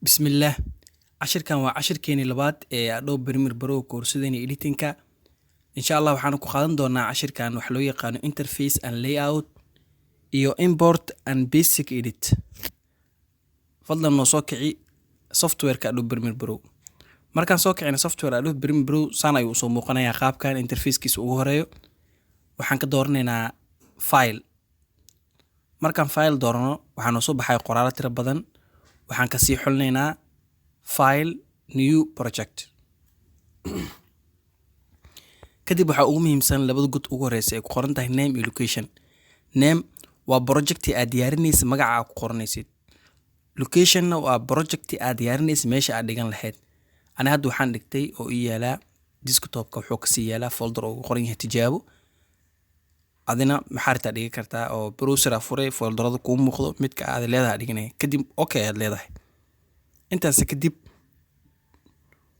Bismillaah. Cashirkan waa cashirkeeni labaad ee Adobe Premiere Pro koorsadeenii editingka. Insha Allah waxaan ku qaadan doonaa cashirkan wax loo yaqaano interface and layout iyo import and basic edit. Fadlan noo soo kici software-ka Adobe Premiere Pro. Markaan soo kicino software Adobe Premiere Pro, saan ayuu usoo muuqanayaa qaabkan interface-kiisa ugu horeeyo. Waxaan ka dooranaynaa file. Markaan file doorano, waxaa noo soo baxay qoraallo tiro badan. Waxaan kasii xulinaynaa file, new project. Kadib waxaa ugu muhiimsan labada god ugu horeysa ay ku qoran tahay name iyo location. Name waa projecti aad diyaarinaysa magaca aad ku qoranaysid. Locationna waa projecti aad diyaarinaysa meesha aad dhigan lahayd. Ani hadda waxaan dhigtay oo ii yaalaa desktopka, wuxuu kasii yaalaa folder oo ugu qoran yahay tijaabo. Adina maxaa rabtaa dhigi kartaa oo browser aa furay, folderada kuu muuqdo midka aad leedahay dhiganaya. Kadib okay aad leedahay. Intaas kadib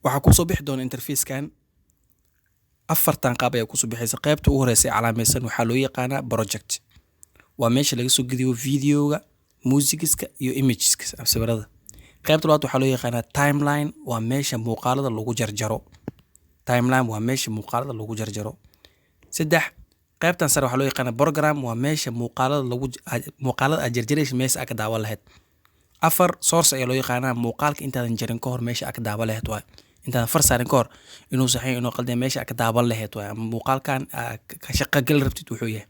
waxaa kusoo bixi doona interface-kan. Afartan qaab ayaa kusoo bixaysa. Qaybta ugu horeysa ee calaamaysan waxaa loo yaqaanaa project. Waa meesha laga soo gediyo videoga, muusigiska iyo imageska, sawirada. Qaybta labaad waxaa loo yaqaanaa timeline, waa meesha muuqaalada lagu jarjaro. Timeline waa meesha muuqaalada lagu jarjaro. Saddex, qaybtan sare waxaa loo yaqaanaa program, waa meesha muuqaalada lagu muuqaalada aad jarjaraysa meesha aad ka daawan lahayd. Afar, source ayaa loo yaqaanaa, muuqaalka intaadan jarin ka hor meesha aad ka daawan lahayd waay. Intaadan far saarin ka hor inuu saxan inuu qaldan meesha aad ka daawan lahayd waay, ama muuqaalkan aad ka shaqo gali rabtid wuxuu yahay.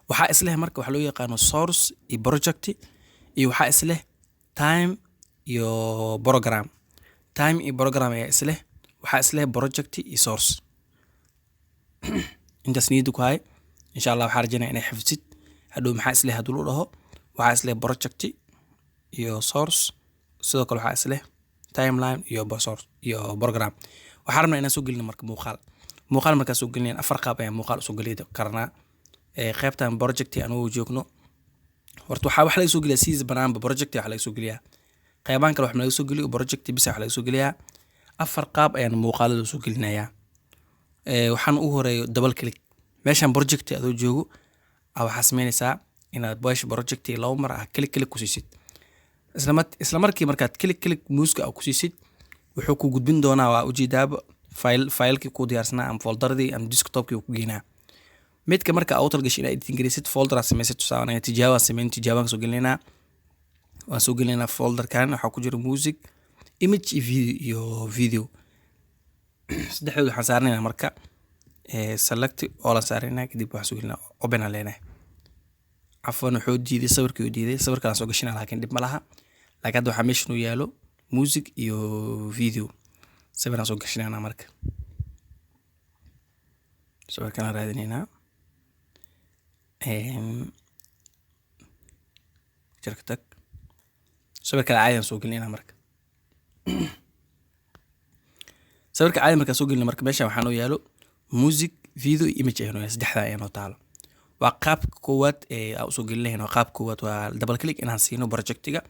Waxaa isleh marka waxaa loo yaqaano source iyo project, iyo waxaa isleh time iyo program. Time iyo program ayaa isleh, waxaa isleh project iyo source. Intaas niyadda ku hay. Insha Allah waxaa rajaynaya inay xifdid. Hadhow maxaa isleh hadduu lu dhaho? Waxaa isleh project iyo source, sidoo kale waxaa isleh timeline iyo source iyo program. Waxaan rabnaa inaan soo gelino marka muuqaal. Muuqaal markaan soo gelinayn, afar qaab ayaan muuqaal usoo geli karnaa. Qaybtan project anugu joogno, horta waxaa wax laga soo geliyaa sidiisa banaanba project wax laga soo geliyaa. Qeybahan kale wax ma laga soo geliyo, project bisa wax laga soo geliyaa. Afar qaab ayaan muuqaalada soo gelinayaa. Waxaan ugu horeeyo double click. Meeshan project adoo joogo waxaa sameynaysaa inaad meesha project laba mar ah click click ku siisid. Isla markii markaad click click mouse-ka ku siisid, wuxuu ku gudbin doonaa, waa ujeedaaba, file, filekii ku diyaarsanaa ama folderadii ama desktopkii uu ku geynaa. Midka marka aad u talgashay inaad editing garaysid, folder aad samaysid. Tusaale, anaga tijaabaan sameyn, tijaabaan soo gelinaynaa, waan soo gelinaynaa folderkan. Waxaa ku jira music, image iyo video. Iyo video saddexdood waxaan saaranaynaa marka select oo la saaranaynaa. Kadib waxaan soo gelinaa, open aan leenahay. Cafwan, wuxuu diiday sawirkii, uu diiday sawirkaan soo gashanaa, laakiin dhib ma laha. Laakiin hadda waxaa meeshan uu yaalo music iyo video. Sawiraan soo gashanaynaa marka, sawirkaan raadinaynaa. Jarka tag, sawir kale caadi aan soo gelinaynaa. Marka sawirka caadi markaan soo gelina, marka meeshan waxaa noo yaalo music, video iyo image ayaa noo yaalo. Saddexdaa ayaa noo taalo. Waa qaabka koowaad ee aan usoo gelin lahayn. Waa qaabka koowaad, waa double click inaan siino projectiga,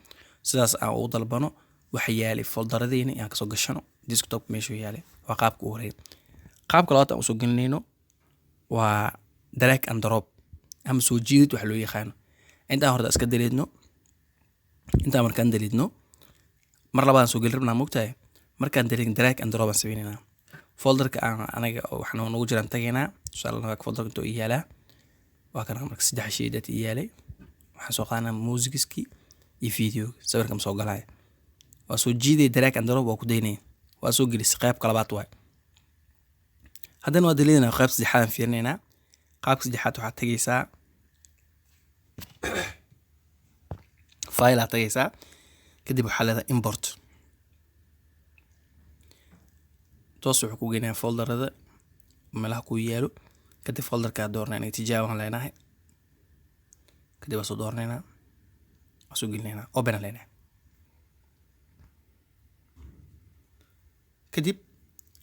sidaas aan ugu dalbano waxa yaalay folderadeyna inaan kasoo gashano desktop meeshuu yaalay. Waa qaabka ugu horeeya. Qaabka labaad aan usoo gelinayno waa drag and drop ama soo jiidid waxa loo yaqaano. Intaan horta iska daleedno. Intaan markaan daleedno, mar labaadaan soo gelin rabnaa, mogtahay? Markaan daleedin, drag and drop aan sameynaynaa. Folderka aan anaga waxaan noogu jiraan tagaynaa. Tusaale, folderka intuu ii yaalaa waa kana. Marka saddex shay dad ii yaalay, waxaan soo qaadanaa muusigiskii iyo video. Sawirka ma soo galaya, waa soo jiiday, drag and drop waa ku daynaya, waa soo gelisay. Qaybka labaad waay. Haddana waa daleedinaa, qayb saddexaad aan fiirinaynaa. Qaabka saddexaad waxaad tagaysaa file aad tagaysaa, kadib waxaa leedahay import. Toos wuxuu ku geynayaa folderada meelaha ku yaalo. Kadib folderkaa dooranaa, inay tijaabaan leenahay. Kadib waa soo dooranaynaa, waa soo gelinaynaa, open aan leenahay. Kadib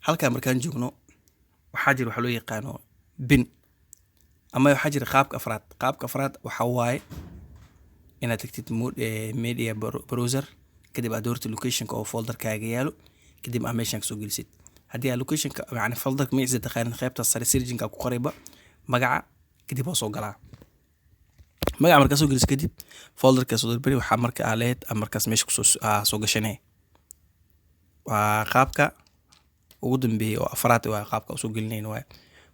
halkaa markaan joogno, waxaa jira waxaa loo yaqaano bin, ama waxaa jira qaabka afraad. Qaabka afraad waxaa waaye inaad tagtid media browser, kadib aad doortid locationka oo folderkaaga yaalo, kadib aad meeshan kasoo gelisid. Haddii aad locationka, yani folderka magaciisa taqaanin, qaybta sare searchingka ku qorayba magaca, kadib waa soo galaa. Magaca markaa soo geliso kadib folderka soo darbari, waxaa marka aa lahayd aa markaas meesha kusoo soo gashanay. Waa qaabka ugu dambeeyay oo afraad, waa qaabka usoo gelinayna waay.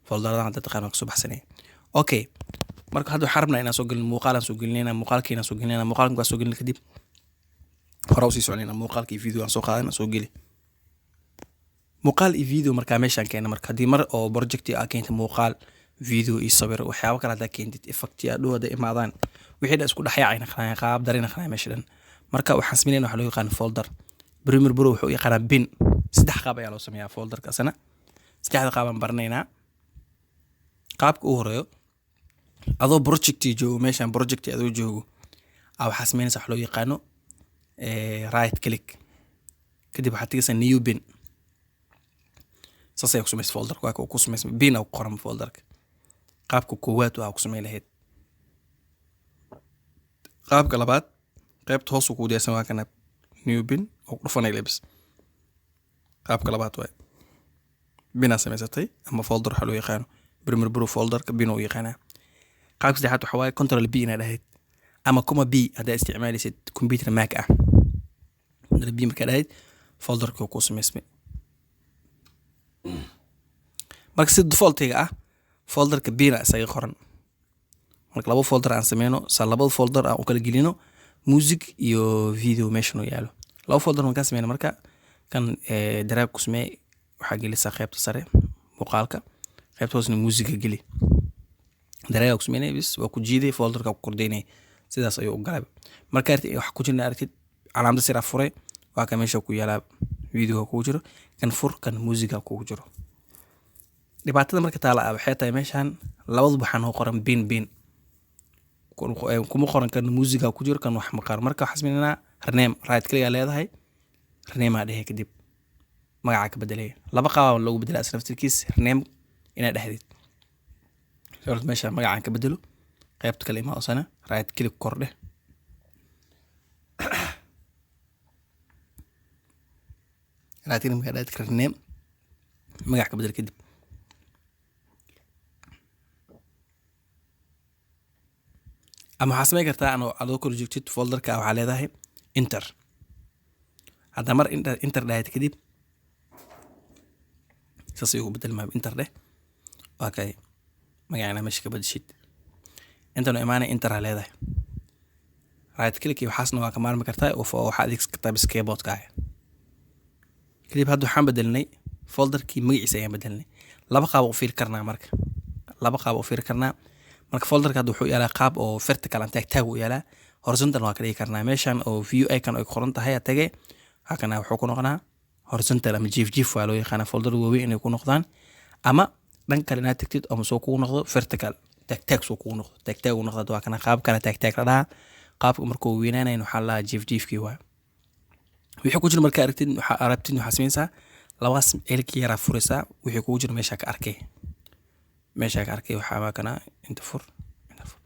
Folderadan hadda taqaan waa kasoo baxsanay. Okay, marka hadda waxaan rabnaa inaan soo gelin muuqaal, aan soo gelinayna muuqaalkiina, soo gelinayna muuqaalka. Markaan soo gelin kadib hore usii soconayna, muuqaalka iyo video aan soo qaadana, soo geli muuqaal iyo video. Markaa meeshaan keena, marka haddii mar oo project aa keenta muuqaal, video iyo sawir, waxyaabo kale haddaa keentid, effect aa dhow hadday imaadaan, wixii dhan isku dhexyaacay naqanayaan, qaab daray naqanaya meesha dhan. Marka waxaan sameynayna waxaa loo yaqaan folder. Premiere Pro wuxuu u yaqaanaa bin. Saddex qaab ayaa loo sameeyaa folderka asana, saddexda qaab aan baranaynaa. Qaabka ugu horeeyo, adoo project joogo, meeshaan project adoo joogo aa waxaa sameynaysa wax loo yaqaano right click, kadib waxaad tegaysaa new bin. Saas ayaa ku samaysa folderka, waa ku samaysa bin aa ku qoran folderka. Qaabka koowaad waa ku samayn lahayd. Qaabka labaad, qaybta hoos uu kuu diyaarsan, waa kana new bin oo ku dhufanay lebis. Qaabka labaad waay binaa samaysatay ama folder waxaa loo yaqaano Premiere Pro folderka bin uu yaqaanaa. Qaabka saddexaad waxa waaye control B inaad dhahayd ama command B haddaa isticmaalaysid computer Mac ah. Control B markaa dhahayd, folderka kuu samaysmay. Marka si defaultiga ah folderka bina isaga qoran. Marka laba folder aan sameyno, sa labada folder aan u kala gelino music iyo video meeshan oo yaalo. Laba folder markaan sameyno, marka kan drag ku samee, waxaa gelisaa qaybta sare muuqaalka, qaybta hoosna muusiga geli. Drag ku sameynay bis, waa ku jiiday, folderka ku kordaynay, sidaas ayuu u galay. Marka aragtid wax ku jirna, aragtid calaamada sir furay, waa ka meesha ku yaalaa videoga kugu jiro. Kan fur, kan muusiga kugu jiro. Dhibaatada marka taala ah waxay tahay meeshan labaduba waxaa noo qoran bin, bin kuma qoran. Kan muusiga ku jiro, kan wax ma qoran. Marka waxaa sameynaa rename. Right click aa leedahay, rename aa dhehe, kadib magacaa ka bedelaya. Laba qaabaa loogu bedelaa isla naftirkiis rename inaad dhexdid. Horta meesha magacaan ka bedelo, qaybta kale imaa osana, right click kordhe, right click markaa dhahid rename, magac ka bedel kadib. Ama waxaa samayn kartaa anoo adoo kor joogtid folderka, waxaa leedahay enter. Hadda mar enter dhahid kadib, saas ayuu u bedelmaa. Enter dheh, waa kay magacina meesha ka bedeshid. Intan imaanay, enter aa leedahay, right click iyo waxaasna waa ka maarmi kartaa oo waxaa adeegsan kartaa bis keyboardkaaga. Kadib hadda waxaan bedelnay folderkii, magaciisa ayaan bedelnay. Laba qaab u fiiri karnaa marka, laba qaab u fiiri karnaa. Marka folderka hadda wuxuu yaalaa qaab oo vertical aan taag taag u yaalaa, horizontal waa ka dhigi karnaa. Meeshan oo view icon ay qoran tahay tage, halkana wuxuu ku noqonaa horizontal ama jiif jiif waa loo yaqaanaa, folder waaweyn inay ku noqdaan. Ama dhan kale inaad tagtid ama soo kugu noqdo vertical, taag taag soo kugu noqdo, taag taag u noqdo. Waa kana qaab kana taag taag la dhahaa. Qaabka markuu weynaanayn waxaa la dhahaa jiif jiifkii waay. Wixii ku jira markaa aragtid, waxaa arabtid, waxaa sameynaysaa labadaas elki yaraa furaysaa, wixii kugu jira meeshaa ka arkay, meeshaa ka arkay. Waxaa waa kana, inta fur, inta fur.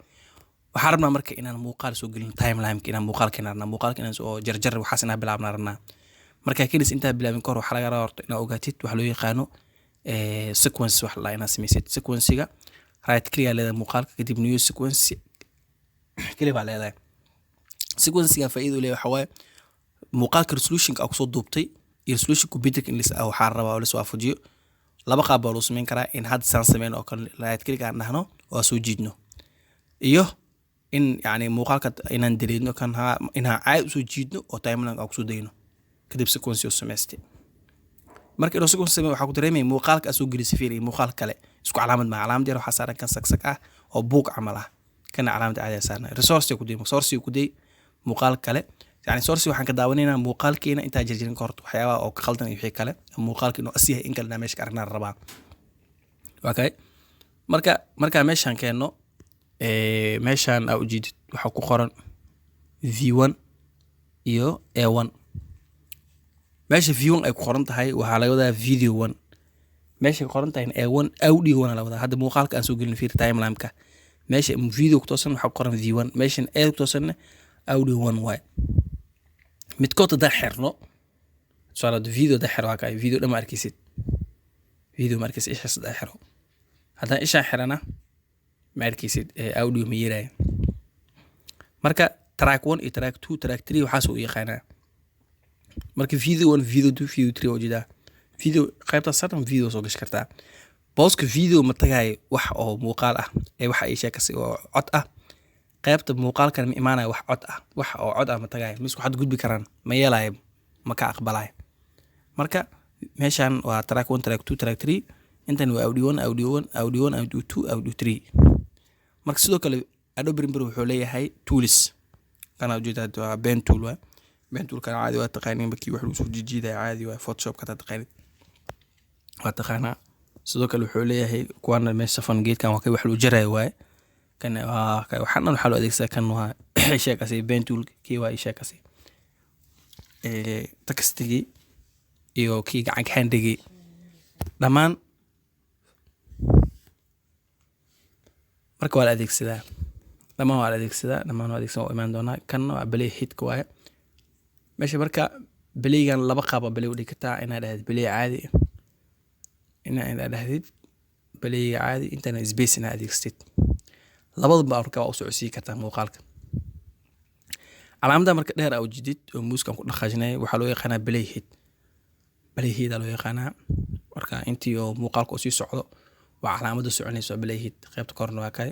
Waxaan rabnaa marka inaan muuqaal soo gelino timelineka, inaan muuqaalka inaan rabnaa, muuqaalka inaan soo jarjar waxaas inaan bilaabnaa rabnaa. Markaa kelis intaa bilaabin kahor waxaa laga rabaa horta inaad ogaatid waxa loo yaqaano sequence, wax la inaad samaysid sequencega. Right click aa leedahay muuqaalka, kadib new sequence keli baa leedahay. Sequencega faa'iido leeyahay waxaa waaye muuqaalka resolutionka aa kusoo duubtay iyo resolution computerka in waxaa rabaa oo lis waafajiyo. Laba qaab baa loo sameyn karaa: in hadda saan sameyn oo kale, right click aan dhahno oo aan soo jiidno, iyo in yacni muuqaalka inaan deleedno kan ha inaan caadi usoo jiidno oo timeline aan kusoo dayno, kadib sequence oo samaystay. Marka inuu sequence sameeyo, waxaa ku dareemaya muuqaalka aad soo gelisay, fiir, iyo muuqaal kale isku calaamad maa. Calaamad yar waxaa saaran kan sagsag ah oo buug camal ah, kana calaamad caadi ah saaran. Resource ku day, source ku day muuqaal kale, yani source waxaan ka daawanaynaa muuqaalkeena intaa jarjarin ka horta waxyaabaha oo ka khaldan iyo wixii kale, muuqaalka inuu as yahay in kale meesha ka aragnaa rabaa. Waa kay marka markaa meeshaan keenno, meeshaan aa ujeedid waxaa ku qoran V1 iyo A1. Meesha V1 ay ku qoran tahay waxaa laga wadaa video one, meesha ku qoran tahay A1 audio one laga wadaa. Hadda muuqaalka aan soo gelin, fiir timeline-ka, meesha video ku toosan waxaa ku qoran V1, meeshan A ku toosanna audio one waay. Midkood haddaan xirno, tusaale hadda video haddaan xiro, waa kay video dhan ma arkaysid, video ma arkaysid. Ishaas haddaan xiro, haddaan ishaan xirana ma arkaysid, audio ma yeerayo. Marka track 1 iyo track 2, track 3 waxaas u yaqaanaa. Marka video 1, video 2, video 3 waa ujeedaa. Video qaybta sartan video soo gashi kartaa. Booska video ma tagayo wax oo muuqaal ah ee waxa ay sheekasi oo cod ah. Qaybta muuqaalkan ma imaanayo wax cod ah, wax oo cod ah ma tagayo, ma isku xad gudbi karaan, ma yeelayo, ma ka aqbalayo. Marka meeshan waa track 1, track 2, track 3. Intan waa audio 1, audio 1, audio 1, audio 2, audio 3. Marka sidoo kale Adobe Premiere wuxuu leeyahay tools. Kana ujeedaa waa pen tool waa. Pen tool kana caadi waa taqaaniin, markii wax lagu soo jijiidaya caadi waa Photoshop ka taqaaniin. Waa taqaanaa. Sidoo kale wuxuu leeyahay kuwana meesha safan geedkan waa kay wax lagu jarayo waaye. Kan waa waxaan dhan waxaa loo adeegsadaa kan waa sheekasi pen tool kii waa sheekasi. Textigii iyo kii gacanka handigi dhammaan. Marka waa la adeegsadaa, dhammaan waa la adeegsadaa, dhammaan waa adeegsan, waa imaan doonaa. Kanna waa play headka waaye meesha. Marka playgan laba qaab aa play u dhigi kartaa: inaad dhahdid play caadi, inaad dhahdid playga caadi, intana space inaad adeegsatid. Labadaba marka waa u socodsiin kartaa muuqaalka. Calaamadda marka dheer aa ujeedid oo muuskan ku dhaqaajinaya waxaa loo yaqaanaa play head. Play head aa loo yaqaanaa. Marka intii oo muuqaalka uu sii socdo waa calaamadda soconaysa, waa play head. Qaybta korna waa kay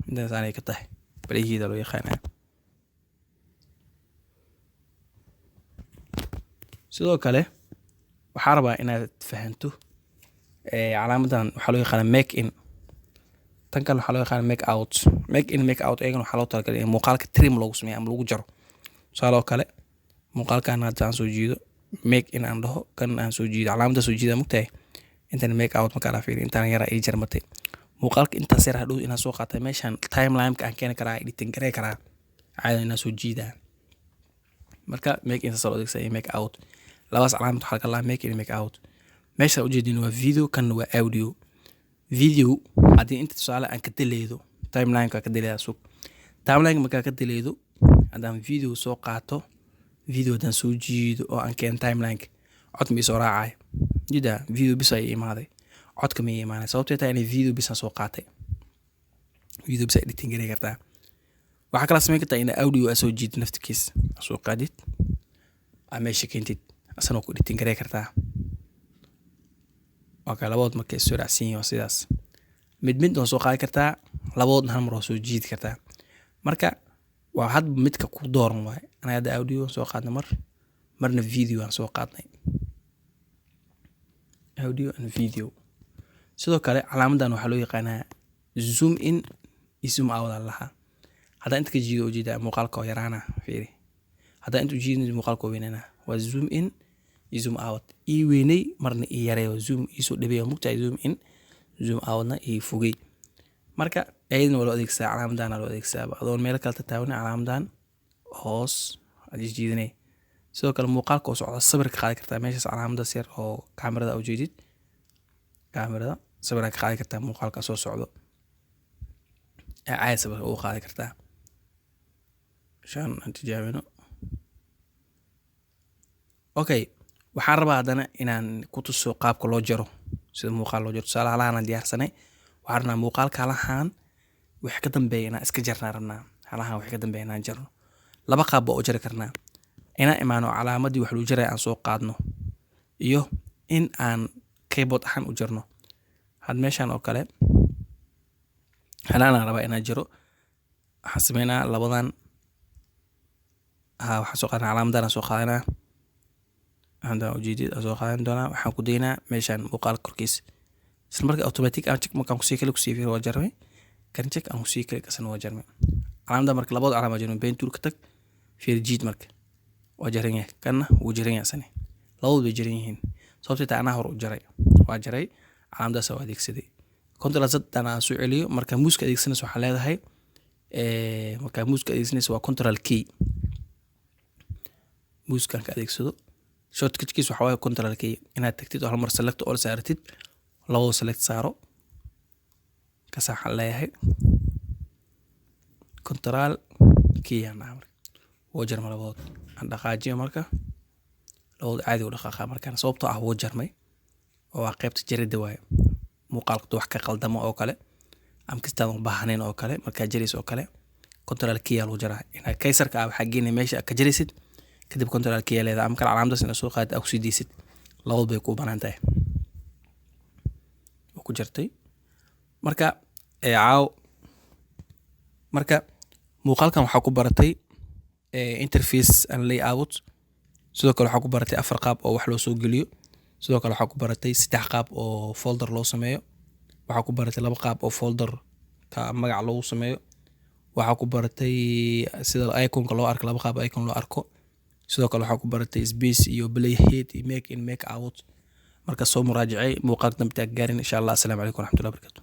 intaas aanay ka tahay, play head aa loo yaqaanaa. Sidoo kale waxaa rabaa inaad fahanto calaamadan waxaa loo yaqaanaa make in. Tan kale waxaa loo yaqaanaa make out. Make in, make out iyagana waxaa loo talagalay in muuqaalka trim loogu sameeyo ama lagu jaro. Tusaale oo kale muuqaalkan hadda aan soo jiido, make in aan dhaho, kan aan soo jiido, calaamadda soo jiida mugtahay. Intan make out markaa la fiiriyo intaan yara ii jarmatay. Muuqaalka intaas yar hadhow inaan soo qaatay meeshan timeline-ka aan keeni karaa, editing garey karaa caadi inaan soo jiidaa. Marka make in saas loo adeegsadaa iyo make out. Labadaas calaamad waxaa laga lahaa make in, make out. Meesha ujeedin waa video, kanna waa audio. Video haddii inta tusaale aan ka dileedo timeline-ka ka dileedaa sug. Timeline markaa ka dileedo, haddaan video soo qaato, video haddaan soo jiido oo aan keeno timeline-ka, cod ma isoo raacayo. Jida video bis ayaa imaaday, codka ma ii imaanay. Sababtay tahay inay video bis aan soo qaatay. Video bis editing gareyn kartaa. Waxaa kala samayn kartaa inaa audio aa soo jiidid naftikiis, aa soo qaadid, aa meesha keentid, asana ku editing garey kartaa. Waa kaa labadood markay soo raacsan yihiin waa sidaas. Mid mid waa soo qaadi kartaa, labadoodna hal mar waa soo jiidi kartaa. Marka waa hadba midka ku dooran waaye. Anaga hadda audio waan soo qaadnay mar, marna video aan soo qaadnay. Audio and video. Sidoo kale calaamadan waxaa loo yaqaanaa zoom in iyo zoom out aa lahaa. Haddaan inta ka jiido ujeedaa muuqaalka oo yaraana, fiiri. Haddaan inta u jiidin muuqaalka oo weynaana. Waa zoom in iyo zoom out. Ii weynay marna ii yareeyo, zoom ii soo dhaweeyo mugtahay zoom in, zoom outna ii fogey. Marka ayadana waa loo adeegsadaa, calaamadan loo adeegsadaa adoon meel kale tataabanay calaamadan hoos aad jiidanay. Sidoo kale muuqaalka oo socda sawir ka qaadi kartaa meeshaas calaamadaas yar oo kaamirada ujeedid. Kaamirada sawir ka qaadi kartaa muuqaalka soo socdo. Caadi sawir ugu qaadi kartaa. Shan aan tijaabino. Okay, waxaan rabaa haddana inaan ku tuso qaabka loo jaro, sida muuqaal loo jaro. Tusaale halahan aan diyaarsanay. Waxaan rabnaa muuqaalka halahan wixii ka dambeeya inaan iska jarnaa rabnaa. Halahan wixii ka dambeeya inaan jarno. Laba qaab baa u jari karnaa. Inaan imaano calaamadii wax lagu jaraya aan soo qaadno iyo in aan keyboard ahaan u jarno. Had meeshan oo kale halaan aan rabaa inaan jaro. Waxaan sameynaa labadan, waxaan soo qaadanaa calaamadan aan soo qaadanaa. Haddaan ujeedid aan soo qaadan doonaa. Waxaan ku daynaa meeshan muuqaalka korkiisa. Isla markaa automatic aan check markaan kusii kale kusii fiiro waa jarmay. Kan check aan kusii kale kasana waa jarmay. Calaamadda marka labada calaamad jarmay, pen tool ka tag, fiir jiid marka. Waa jaran yahay. Kanna wuu jaran yahay asane. Labadu way jaran yihiin. Sababtoo tahay anaa hor u jaray. Waa jaray, calaamaddaas waa adeegsaday. Control Z aan soo celiyo. Marka muuska adeegsanayso waxaa leedahay, marka muuska adeegsanayso waa control K. Muuskan ka adeegsado. Shortcut-kiisa waxaa waaye control K. Inaad tagtid oo hal mar select all saaratid, labada select saaro. Kaas waxaan leeyahay control K aan dhahaa marka. Wuu jarmay labadood. Aan dhaqaajiyo marka. Labadood caadi u dhaqaaqaa markaan sababtoo ah wuu jarmay. Oo waa qaybta jaridda waaye. Muuqaalka wax ka qaldamo oo kale ama kastaadan u baahnayn oo kale markaa jarayso oo kale. Control K aa lagu jaraa. Inaa kaysarka ah waxaa geynaya meesha aad ka jaraysid, kadib Control K aa leedahay, ama kale calaamadaas inaad soo qaadid, aad kusii deysid, labadu bay kuu banaan tahay. Waa ku jartay. Marka caaw marka muuqaalkan waxaa ku baratay interface and layout. Sidoo kale waxaa ku baratay afar qaab oo wax loo soo geliyo. Sidoo kale waxaa ku baratay saddex qaab oo folder loo sameeyo. Waxaa ku baratay laba qaab oo folder ka magac loogu sameeyo. Waxaa ku baratay sida iconka loo arko, laba qaab icon loo arko. Sidoo kale waxaa ku baratay space iyo playhead iyo make in, make out. Marka soo muraajacay. Muuqaalka dambe taa gaarin, insha Allah. Asalaamu calaykum waraxmatullahi wabarakatu.